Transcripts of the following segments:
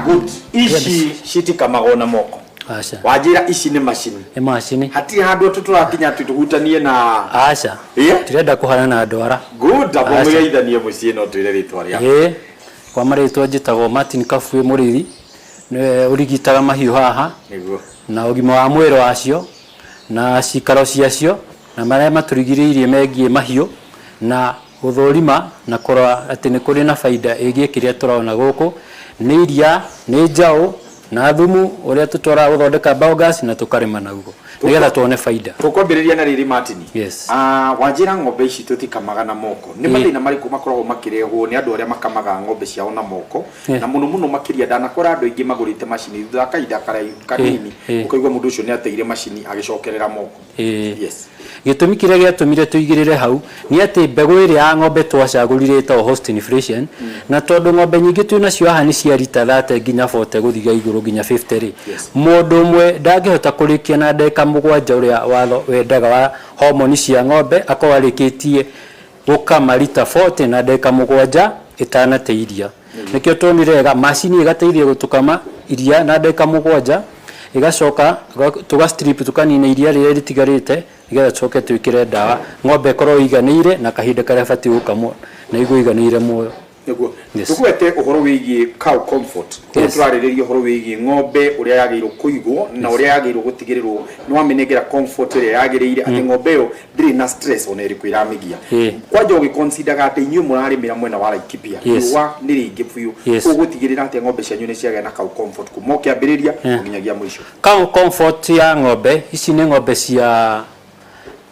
Good. Ici citikamagwo na moko? Aca. Wanjĩra ici nĩ macini? Nĩ macini. Hatirĩ handũ atĩ tũrakinya atĩ tũhutanie na Aca. Tirenda kũhana na ndwara. Good. Amba Aca. mũgeithanie mũciĩ no twĩre rĩtwa rĩaku. Ĩĩ, kwa marĩtwa njĩtagwo Martin Kabuĩ Mũrĩithi, nĩwe ũrigitaga mahiũ haha na ũgima wa mwĩrĩ wacio na cikaro ciacio na marĩa matũrigĩrĩirie megiĩ mahiũ na gũthũrima na kũrora atĩ nĩ kũrĩ na baida ĩgiĩ kĩrĩa tũrona gũkũ nĩ iria, nĩ njaũ na thumu ũrĩa tũtwaraga gũthondeka biogas na tũkarĩma naguo nĩgetha tuone baida. Tũkwambĩrĩria na rĩrĩ, Martin. Yes. Ah, wanjĩra ng'ombe ici tũtikamaga na moko. Nĩ mathĩna marĩkũ makoragwo makĩrehwo nĩ andũ arĩa makamaga ng'ombe ciao na moko? Na mũno mũno makĩria ndanakora andũ aingĩ magũrĩte macini, thutha wa kahinda karaihu kanini ũkaigua mũndũ ũcio nĩ ateire macini agĩcokerera moko. Yes. Gĩtũmi kĩrĩa gĩatũmire tũigĩrĩre hau nĩ atĩ mbegũ ĩrĩa ya ng'ombe twacagũrire ĩtagwo Holstein Friesian, na tondũ ng'ombe nyingĩ twĩ nacio haha nĩ cia rita 30 nginya 40 gũthiga igũrũ nginya 50 rĩ, mũndũ ũmwe ndangĩhota kũrĩkia na ndagĩka 7 ũrĩa watho wendaga wa homoni cia ng'ombe akorwo arĩkĩtie gũkama rita 40 na ndagĩka 7 ĩtanate iria. Nĩkĩo tuonire wega macini ĩgateithia gũtũkama iria na ndagĩka 7, ĩgacoka tũga strip, tũkanina iria rĩrĩa rĩtigarĩte nĩgetha tũcoke twĩkĩre ndawa ng'ombe ĩkorwo ĩiganĩire na kahinda karĩa ĩbatiĩ gũkamwo na ĩigue ĩiganĩire muoyo. Nĩguo. Tũgwete ũhoro wĩgiĩ cow comfort. Kũu tũrarĩrĩria ũhoro wĩgiĩ ng'ombe ũrĩa yagĩrĩirwo kũigwo na ũrĩa yagĩrĩirwo gũtigĩrĩrwo nĩ wamĩnengera comfort ĩrĩa yagĩrĩire, atĩ ng'ombe ĩyo ndĩrĩ na stress ona ĩrĩkũ ĩramĩgia. Kwanja ũgĩconsideraga atĩ inyuĩ mũrarĩmĩra mwena wa Laikipia, riũa nĩ rĩingĩ biũ, ũgũtigĩrĩra atĩa ng'ombe cianyu nĩ ciagĩa na cow comfort kuma o kĩambĩrĩria nginyagia mũico? Cow comfort ya ng'ombe ici nĩ ng'ombe cia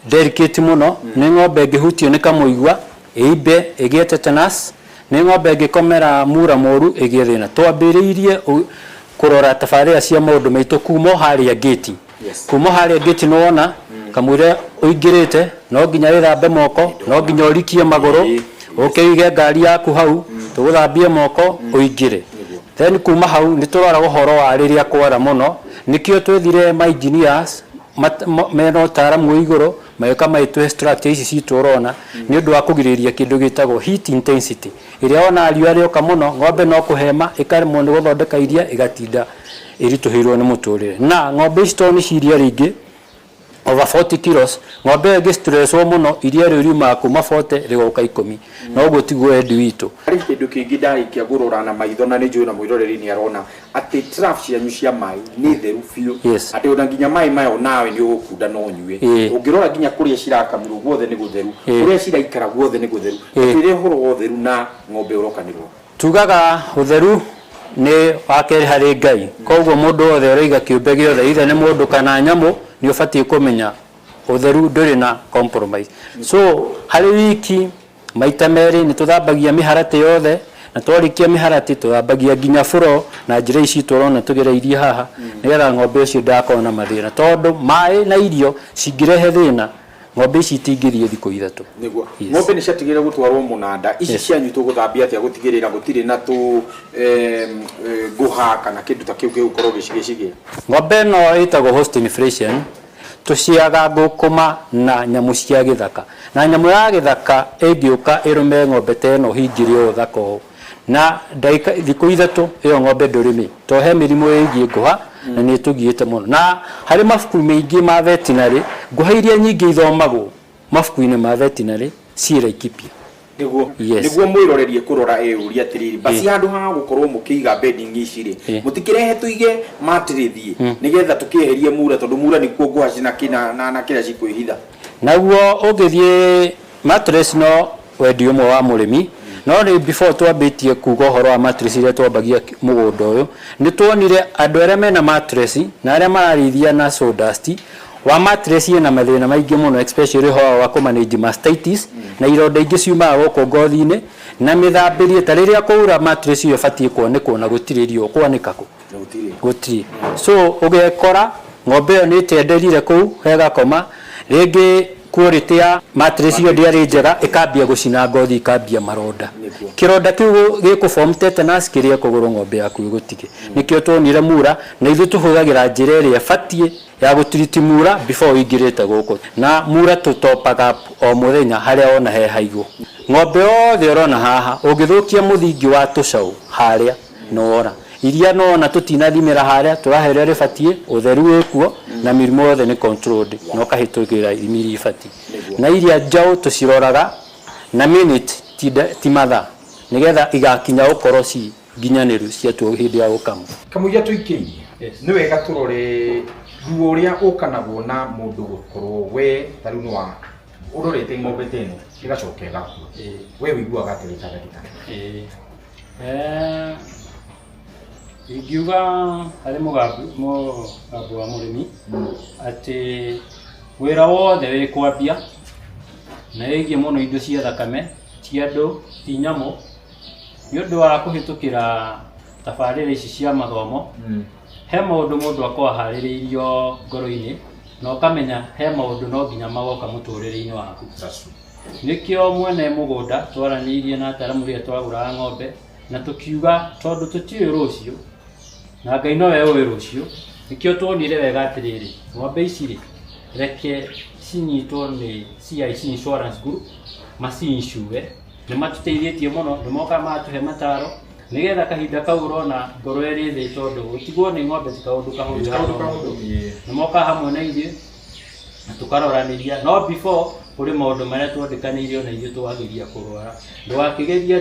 delicate mũno, nĩ ng'ombe ĩngĩhutio nĩ kamũigua ĩimbe ĩgĩe tetanus, nĩ ng'ombe ĩngĩkomera mura mũru ĩgĩe thĩna. Twambĩrĩirie kũrora tabarĩra cia maũndũ maitũ kuma o harĩa ngĩti. Kuma o harĩa ngĩti nĩ wona kamũira ũingĩrĩte no nginya wĩthambe moko, no nginya ũrikie magũrũ, ũke ũige ngari yaku hau, tũgũthambie moko ũingĩre. Then kuma hau nĩ tũroraga ũhoro wa rĩrĩa kwara mũno, nĩkĩo twethire ma engineers mena ũtaaramu wĩ igũrũ, magĩũka magĩtũhe structure ici citũ ũrona, nĩ ũndũ wa kũgirĩrĩria kĩndũ gĩtagwo heat intensity, ĩrĩa wona riũa rĩoka mũno, ng'ombe no kũhema, ĩkaremwo nĩ gũthondeka iria, ĩgatinda ĩritũhĩirwo nĩ mũtũrĩre. Na ng'ombe ici tondũ nĩ cia iria rĩingĩ, over 40 kilos, ng'ombe ĩyo ĩngĩ stress wo mũno, iria rĩu riumaga kuma 40 rĩgoka 10, na ũguo tiguo wendi witũ. Harĩ kĩndũ kĩngĩ ndarĩkia kũrora na maitho na nĩ njũĩ na mwĩroreri nĩ arona atĩ trough cianyu cia maĩ nĩ theru biũ, atĩ ona nginya maĩ maya onawe nĩ ũgũkunda no ũnyue. Ũngĩrora nginya kũrĩa cirakamirwo guothe nĩ gũtheru, kũrĩa ciraikara guothe nĩ gũtheru. Twĩre ũhoro wa ũtheru na ng'ombe ũrokanĩrwo. Tugaga ũtheru nĩ wa kerĩ harĩ Ngai, koguo mũndũ wothe ũraiga kĩũmbe gĩothe either nĩ mũndũ kana nyamũ nĩ ũbatiĩ kũmenya ũtheru ndũrĩ na compromise. So harĩ wiki maita merĩ nĩ tũthambagia mĩharatĩ yothe, na twarĩkia mĩharatĩ tũthambagia nginya floor na njĩra ici tũrona tũgereirie haha, nĩgetha ng'ombe ũcio ndagakorwo na mathĩna, tondũ maĩ na irio cingĩrehe thĩna, ng'ombe ici itingĩthiĩ thikũ 3. Nĩguo. Ng'ombe nĩ ciatigire gũtwarwo mũnanda. Ici cianyu tũgũthambia atĩa gũtigĩrĩra gũtirĩ na tũ ngũha kana kĩndũ ta kĩu gĩgũkorwo gĩcigĩcigĩa? Ng'ombe ĩno ĩtagwo Holstein Friesian, tũciaga ngũkũma na nyamũ cia gĩthaka. Na nyamũ ya gĩthaka ĩngĩũka ĩrũme ng'ombe ta ĩno hingĩre ũũ thaka ũũ, na ndagĩka thikũ 3 ĩyo ng'ombe ndũrĩmĩ, tondũ he mĩrimũ ĩgiĩ ngũha na nĩ ĩtũgiĩte mũno. Na harĩ mabuku maingĩ ma veterinary, ngũha iria nyingĩ ithomagwo mabuku-inĩ ma veterinary ciĩ Laikipia. Nĩguo. Nĩguo mwĩroreri ekũrora eyũrie atĩrĩrĩ, basi handũ ha gũkorwo mũkĩiga bedding ici rĩ, mũtikĩrehe tũige matĩrĩthiĩ nĩgetha tũkĩeherie mura, tondũ mura nĩkuo ngũha na na kĩrĩa cikwĩhitha. Naguo ũngĩthiĩ mattress no wendi ũmwe wa mũrĩmi, no rĩu before twambĩtie kuga ũhoro wa mattress iria twambagia mũgũnda ũyũ, nĩ tuonire andũ arĩa mena mattress na arĩa mararĩithia na sawdust, wa mattress ĩna mathĩna maingĩ mũno, especially ũhoro wa kũ manage mastitis na ironda ingĩ ciumaga gũkũ ngothi-inĩ, na mĩthambĩrie ta rĩrĩa kwaura mattress ĩyo ĩbatiĩ kwanĩkwo na gũtirĩ riũa, ũkwanĩka kũ? Gũtirĩ. Gũtirĩ. So ũgekora ng'ombe ĩyo nĩ ĩtenderire kũu hegakoma, rĩngĩ quality ya mattress ĩyo ndĩarĩ njega, ĩkambia gũcina ngothi, ĩkambia maronda. Kĩronda kĩu gĩkũ form tetanus kĩrĩe kũgũrũ ng'ombe yaku ĩgũtige. Nĩkĩo tuonire mura, na ithuĩ tũhũthagĩra njĩra ĩrĩa ĩbatiĩ ya gũtiriti mura before ũingĩrĩte gũkũ. Na mura tũ topaga up o mũthenya harĩa wona he haigũ. Ng'ombe yothe ũrona haha, ũngĩthũkia mũthingi wa tũcaũ harĩa, nĩ wora. Iria nona tũtinathimĩra harĩa tũrahe ũrĩa rĩbatiĩ, ũtheru wĩkuo na mĩrimũ yothe nĩ controlled na ũkahĩtũkĩra ithimi iria ibatiĩ. Na iria njaũ tũciroraga na minute ti mathaa, nĩgetha igakinya gũkorwo ci nginyanĩru ciatuo hĩndĩ ya gũkama. Kamũira tũikĩirie, nĩ wega tũrore ruo ũrĩa ũkanagwo na mũndũ gũkorwo we ta rĩu nĩ wa ũrorete ng'ombe ta ĩno ĩgacoka ĩgakua, we ũiguaga atĩa wĩ ta ndagĩtarĩ? Ingiuga harĩ mũgambo wa mũrĩmi atĩ wĩra wothe wĩ kwambia na wĩgiĩ mũno indo cia thakame, ti andũ, ti nyamũ, nĩ ũndũ wa kũhĩtũkĩra tabarĩra ici cia mathomo, he maũndũ mũndũ akoragwo aharĩrĩirio ngoro-inĩ na ũkamenya he maũndũ no nginya magoka mũtũrĩre-inĩ waku. Nĩkĩo mwene mũgũnda twaranĩirie na ataaramu rĩrĩa twagũraga ng'ombe na tũkiuga tondũ tũtiũĩ rũciũ na Ngai nowe ũĩ rũciũ, nĩkĩo tuonire wega atĩrĩrĩ, ng'ombe ici rĩ, reke cinyitwo nĩ CIC Insurance Group, maci-insure, nĩ matũteithĩtie mũno, nĩ mokaga magatũhe mataro, nĩgetha kahinda kau ũrona ngoro ĩrĩ thĩ, tondũ gũtigwo nĩ ng'ombe ti kaũndũ kahũthũ. Kaũndũ kahũthũ. Nĩ mokaga hamwe na ithuĩ na tũkaroranĩria, no before kũrĩ maũndũ marĩa twandĩkanĩire ona ithuĩ twageria kũrwara. Ndũgakĩgerie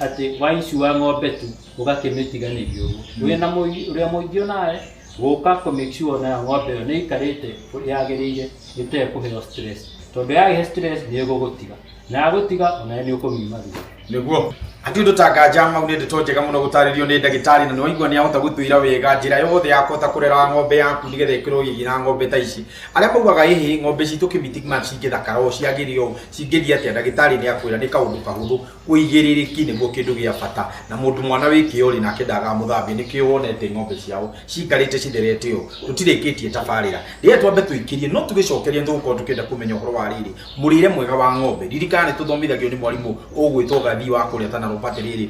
atĩ wa insure ng'ombe tu ũgakĩmĩtiganĩria ũguo. Wĩna ũrĩa mũingĩ onawe gũka kũ make sure nayo ng'ombe ĩyo nĩ ĩikarĩte yagĩrĩire ĩtekũheo stress, tondũ yagĩa stress nĩ ĩgũgũtiga, na yagũtiga onawe nĩ ũkũmiuma thutha. Nĩguo hatirĩ ũndũ ta nganja mau nĩ ndeto njega mũno gũtarĩrio nĩ ndagĩtarĩ, na nĩ waigua nĩ ahota gũtwĩra wega njĩra yothe ya kũhota kũrera ng'ombe yaku nĩgetha ĩkorwo ĩgĩra ng'ombe ta ici. Arĩa maugaga ĩhĩ ng'ombe citũ kĩmiti cingĩthakara ũũ ciagĩrĩre ũũ cingĩthiĩ atĩa, ndagĩtarĩ nĩ akwĩra nĩ kaũndũ kahũthũ, ũigĩrĩrĩki nĩguo kĩndũ gĩa bata, na mũndũ mwana wĩ kĩo rĩ nake ndagaga mũthambie, nĩkĩo wonete ng'ombe ciao ciikarĩte citherete ũũ. Tũtirĩkĩtie tabarĩra, rĩrĩa twambe tũikĩrie no tũgĩcokerie, nĩ tũgũkorwo tũkĩenda kũmenya ũhoro wa rĩrĩ mũrĩre mwega wa ng'ombe. Ririkana nĩ tũthomithagio nĩ mwarimũ ũgwĩtwo Gathii wa kũrĩa Tana atĩrĩrĩ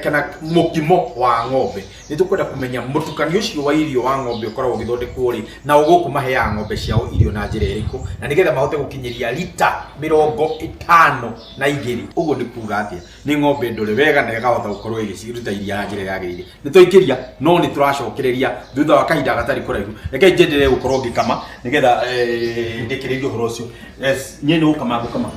kana mũkimo wa ng'ombe. Nĩ tũkwenda kũmenya mũtukanio ũcio wa irio wa ng'ombe ũkoragwo ũgĩthondekwo rĩ, na gũkũ maheaga ng'ombe ciao irio na njĩra ĩrĩkũ, na nĩgetha mahote gũkinyĩria rita 52. Ũguo nĩ kuga atĩa? Nĩ ng'ombe ndore wega na ĩkahota gũkorwo ĩgĩciruta iria na njĩra yagĩrĩire. Nĩ twaikĩria, no nĩ tũracokereria thutha wa kahinda gatarĩ kũraihu. Reke njenderee gũkorwo ngĩkama nĩgetha ndĩkĩrĩrie ũhoro ũcio. Yes, niĩ nĩ gũkama ngũkama.